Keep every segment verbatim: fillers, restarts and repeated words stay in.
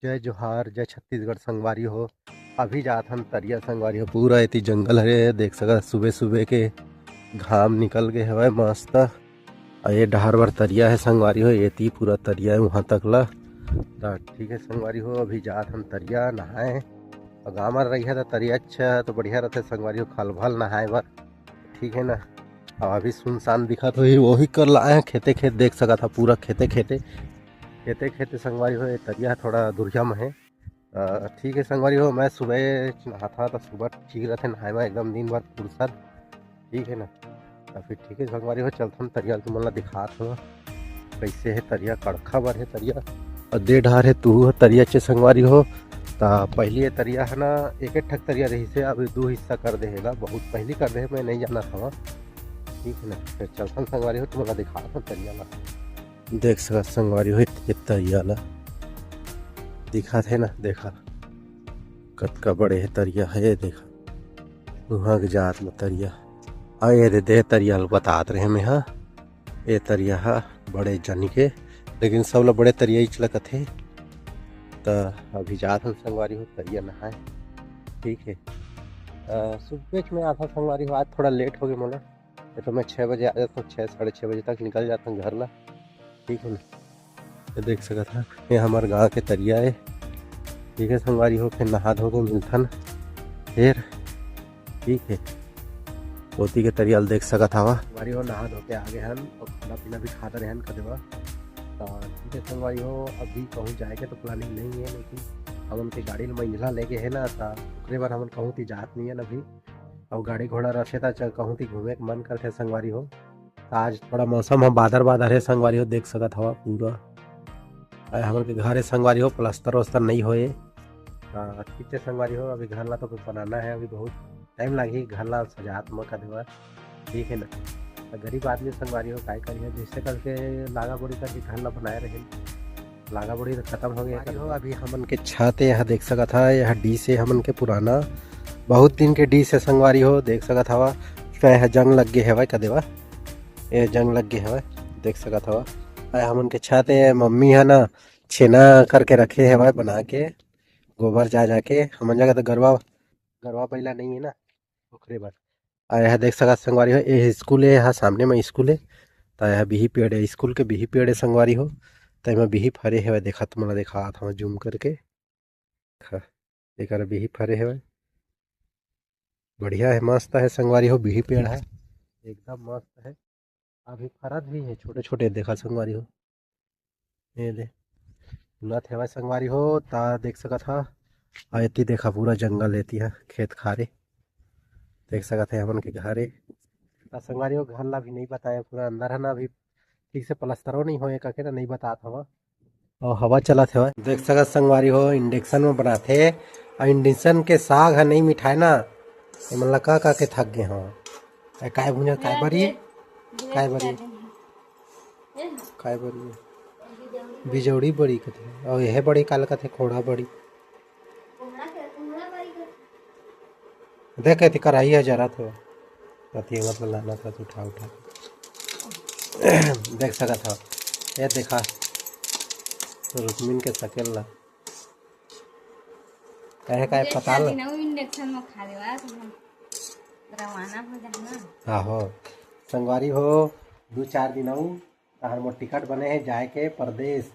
जय जोहार, जय छत्तीसगढ़ संगवारी हो। अभी जात हन तरिया संगवारी हो, पूरा एती जंगल हरे, देख सकत सुबह सुबह के घाम निकल गे हवय मस्त। अउ ये डहर बर तरिया हे संगवारी हो, एती पूरा तरिया हे वहाँ तक ला। त ठीक हे संगवारी हो, अभी जात हन तरिया नहाए। अउ गाँव म रहिया त तरिया अच्छा तो बढ़िया रथे संगवारी हो, खलभल नहाए बर, ठीक हे ना। अउ अभी सुनसान दिखत होही, वही कर लाए हैं खेते खेत, देख सकत ह पूरा खेते खेते, खेते खेते संगवारी हो। ये तरिया ह थोड़ा दुरिहा म हे। अ, ठीक हे संगवारी हो, मैं सुबह नहाथंव त सुबह ठीक रथे नहाए म, एकदम दिन भर फुर्सत, ठीक हे ना। त फिर ठीक हे संगवारी हो, चलथन तरिया ल तुमन ला दिखात हंव, कइसे हे तरिया, कड़खा बर हे तरिया, अउ दे डहर हे तुहू ह तरिया चे संगवारी हो। त पहिली ये तरिया ह ना, एक एक ठक तरिया रहिस हे, अभी दू हिस्सा कर दे हे ला, बहुत पहिली कर दे हे, मैं नइ जानत हंव, ठीक हे ना। फिर चलथन संगवारी हो, तुमन ला दिखात हंव तरिया ला। देख सकत संगवारी हो, ये तरिया ला दिखात हे ना, देखा कतका बड़े हे तरिया हे, ये देखा उहाँ के जात म तरिया। अउ ये दे, दे तरिया ल बतात रहे मेंहा, ये तरिया ह बड़े जनी के, लेकिन सब ल बड़े तरिया ही लगत हे। त अभी जात हन संगवारी हो तरिया नहाए, ठीक हे। अ, सुबह में आथंव संगवारी हो, आज थोड़ा लेट हो गे मोला, नहीं तो मैं छः बजे आ जाथंव, छः साढ़े छः बजे तक निकल जाथंव घर ला, ठीक हे ना। ये देख सकत ह, ये हमर गांव के तरिया हे, ठीक हे संगवारी हो, फिर नहा धो के मिलथन फिर, ठीक हे। ओती के तरिया ल देख सकत हव संगवारी हो, नहा धो के आ गे हन अउ खाना पीना भी खा डरे हन कदे बर। त ठीक हे संगवारी हो, अभी कहूँ जाए के तो planning नइ हे, लेकिन हमन के गाड़ी ल मंझला लेगे हे ना, त ओकरे बर हमन कहूँ ती जात नइ हन अभी। अउ गाड़ी घोड़ा रथे त च-, कहूँ ती घूमे के मन करथे संगवारी हो। आज थोड़ा मौसम ह बादर बादर हे संगवारी हो, देख सकत हव पूरा। अरे हमन के घर हे संगवारी हो, प्लास्टर वस्तर नइ होए। त ठीक हे संगवारी हो, अभी घर ला तो बनाना हे, अभी बहुत टाइम लागही घर ला सजात म कदे बर, ठीक हे ना। त गरीब आदमी संगवारी हो, काय करिए, जैसे करके लागा बोड़ी करके घर ला बनाए रहे, लागा बोड़ी तो खत्म हो गया संगवारी हो। अभी हमन के छत हे, यहाँ देख सकत ह, यहाँ डिश हे हमन के पुराना, बहुत दिन के डिश हे संगवारी हो, देख सकत हव। त यहाँ जंग लग गे हवय कदे बर, ये जंग लग गे हवय, देख सकत हव। अरे हमन के छत हे, मम्मी ह ना छेना करके रखे हवय बना के, गोबर जा जा के। हमन जगह तो गरवा, गरवा बइला नइ हे ना, ओकरे बर। अउ यहाँ देख सकत संगवारी हो, ये स्कूल हे, यहाँ सामने में स्कूल हे। त यहाँ बिही पेड़ हे, स्कूल के बिही पेड़ हे संगवारी हो। त एमा बिही फरे हवय, देखत मोला देखात हवं जूम करके। खा, एकर बिही फरे हवय, बढ़िया हे, मस्त हे संगवारी हो, बिही पेड़ हे, एकदम मस्त हे। अभी फरत भी हे छोटे छोटे, देखा संगवारी हो, ये दे फुलत हेवय संगवारी हो, त देख सकत ह। अउ एती देखा पूरा जंगल, एती ह खेत खार हे, देख सकत हे हमन के घर हे। त संगवारी हो, घर ला भी नइ बताए, पूरा अंदर हे ना, अभी ठीक से प्लास्टरो नइ होए, कके ना नइ बतात हवं। अउ हवा चलत हवय, देख सकत संगवारी हो, induction में बनाथे। अउ induction के साग ह नइ मिठाए ना, एमन ला का का के थक गे हवं। ए, काय भुंजा, काय बरी? काय बरी? काय बरी? बिजौड़ी बरी कथे। अउ एहे बरी काला कथे? कोहड़ा बरी। देख, एती कराही ह जरत हवय। अति मतलब लानत हस उठा उठा। देख सकत हव, ये देखा रुक्मिन के सकेल ला। कहे का दू चार पताल? दिन अउ induction म खा लेवा, तो हम रवाना हो जाना। आहो, संगवारी हो, दू चार दिन अउ तहार मोर टिकट बने हे जाए के परदेस,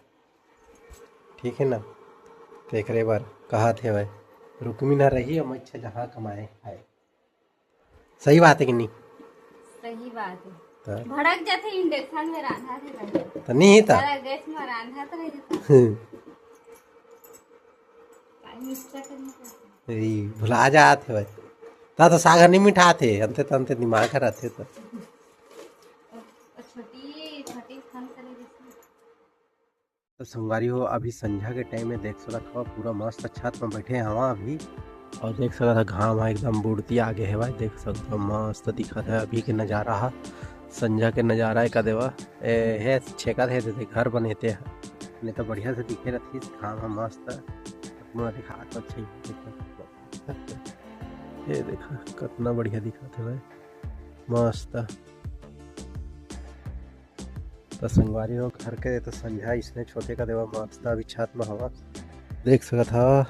ठीक हे ना? तेकरे बर कहत हेवय, रुक्मिन ह रही, हम अच्छा जहाँ कमाए खाए। सही बात हे कि नहीं? सही बात हे। त? भड़क जाथे induction में रांधा थे भाई। त नहीं हे त? सारा गैस में रांधा तो रह जाता। हम्म। काई मिर्चा करना पड़ता। ए, भुला जात हे भाई। ता तो साग नहीं मिठात हे, अंते तंते दिमाग हर आथे तो। छोटी, छोटी फन करे जैसे। तो संगवारी हो, अभी संझा के टाइम में देख सकत हव, पूरा मस्त छत में बैठे हवा अभी। अउ देख सकत हव, घाम ह एकदम बुड़ती आगे हे भाई, देख सकत हव, मस्त दिखत हे अभी के नजारा ह, संझा के नजारा हे का देवा। ए, हे छेका हे, दे, दे, घर बने ते ह, नहीं तो बढ़िया से दिखे रहती घाम ह मस्त। अपना दिखा तो अच्छा ही दिखत। ये देखा, कितना बढ़िया दिखत हे भाई, मस्त। त संगवारी हो, घर के तो संझा इसने छोटे का देवा, मस्त अभी छत में हवा। देख सकत हव,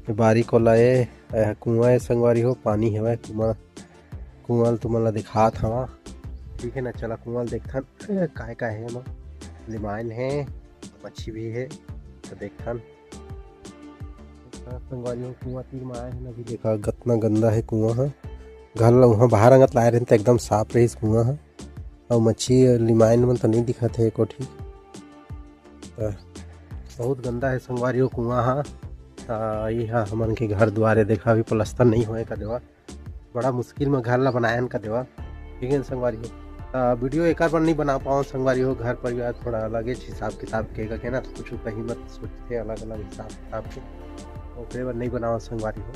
ये बारी कोला ए, ए ह कुआं ए संगवारी हो, पानी हवय कुआं, कुआं ल तुमन ला दिखात हवा। ठीक है ना, चला कुआं ल देखथन, ए, काय काय हे एमा, लिमाइन हे, मच्छी भी हे, तो देखथन। संगवारी हो, कुआं तीर में आए हैं अभी, देखा कतना गंदा है कुआं ह। घर ला उहाँ बाहर अंगत लाए रहिन त एकदम साफ रहिस कुआं ह, अउ मच्छी लिमाइन मन तो नहीं दिखत है एको ठीक। त बहुत गंदा है संगवारी हो कुआं ह। त ये ह हमन के घर दुआरे, देखा अभी प्लास्टर नहीं होए का देवा, बड़ा मुश्किल में घर ला बनायन का देवा। ठीक है संगवारी हो, त वीडियो एकर बर नहीं बना पाओ संगवारी हो, घर परिवार थोड़ा अलगे हिसाब किताब के का ना, तो कुछ कहीं मत सोचते अलग अलग हिसाब किताब के, ओकरे बर नहीं बनाओ संगवारी हो।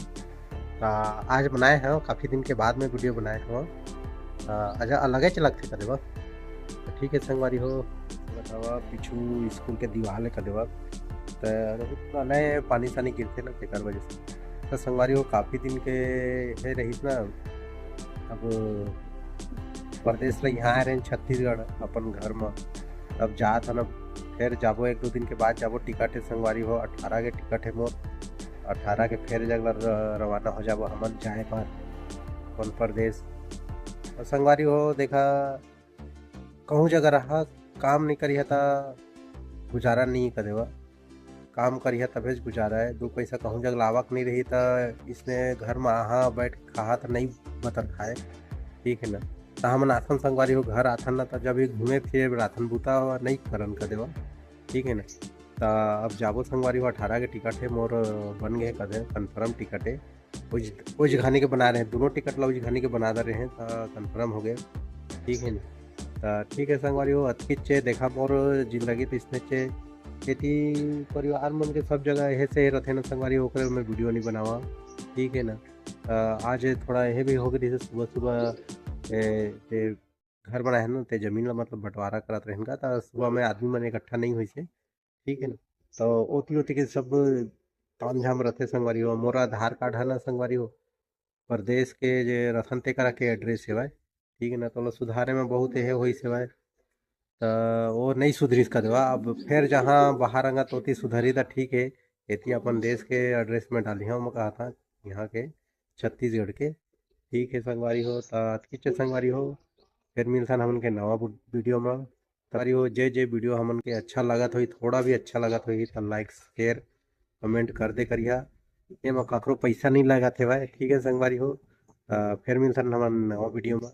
त आज बनाए हैं, काफ़ी दिन के बाद में वीडियो बनाए हैं। त अच्छा अलगे च लगथे का देवा। त ठीक है संगवारी हो, बतावा पीछू स्कूल के दीवाल है का देवा, त नए पानी सानी गिरथे ना, तेकर वजह से। त संगवारी हो, काफ़ी दिन के हे रहिस ना, अब परदेस ले यहाँ आए रहेन छत्तीसगढ़ अपन घर म, अब जात हन, अब फेर जाबो, एक दो दिन के बाद जाबो। टिकट हे संगवारी हो, अठारह के टिकट हे मोर, अठारह के फेर जगला र-, रवाना हो जाबो हमन जाए बर अपन परदेस। अउ संगवारी हो, देखा कहूँ जगह रहा, काम नहीं करिहा त गुजारा नहीं का देवा, काम करिहा तभेच गुजारा है। दो पैसा कहूँ जगह आवक नहीं रही त इसने घर में आहा बैठ के खाहा त नहीं बतर खाए, ठीक है ना। त हमन आथन संगवारी हो, घर आथन ना, त जब भी घूमे फिरे बर आथन, बूता नहीं करन का देवा, ठीक है ना। त अब जाबो संगवारी हो, अठारह के टिकट है मोर, बन गए कदे कन्फर्म टिकट है। उज उज घानी के बना रहे हैं, दोनों टिकट ला उज घानी के बना दे रहे हैं, त कन्फर्म हो गए, ठीक है ना। त ठीक है संगवारी हो, अतकी चे देखा मोर जिंदगी तो इसने चे खेती परिवार मन के सब जगह यही से रहते ना संगवारी, ओकरे में वीडियो नहीं बनावा, ठीक है ना। त आज थोड़ा यह भी हो गई, जैसे सुबह सुबह ए, ए, घर बनाए हैं ना, ते जमीन ला मतलब बंटवारा करत रहेन का, त सुबह में आदमी मन इकट्ठा नहीं होइसे, ठीक है ना। तो ओती ओती के सब तामझाम रथे संगवारी हो। मोर आधार कार्ड है ना संगवारी हो, परदेस के जे रथन ते करा के एड्रेस हेवय, ठीक है ना। तो ओला सुधारे में बहुत हे होइस हेवय, त वो नहीं सुधरिस का देवा। अब फेर जहाँ बाहर अंगत ओती सुधरी त ठीक है, एती अपन देश के एड्रेस में डालिहा, मैं कहा था यहाँ के छत्तीसगढ़ के। ठीक है संगवारी हो, त अतकीच संगवारी हो, फिर मिलथन हमन के नवा बु-, वीडियो में। संगवारी हो, जे जे वीडियो हमन के अच्छा लगत होही, थोड़ा भी अच्छा लगत होही, त लाइक, शेयर, कमेंट कर दे करिहा। एमा काकरो पैसा नहीं लगत हेवय, ठीक है संगवारी हो। त फिर मिलथन हमन नवा वीडियो में।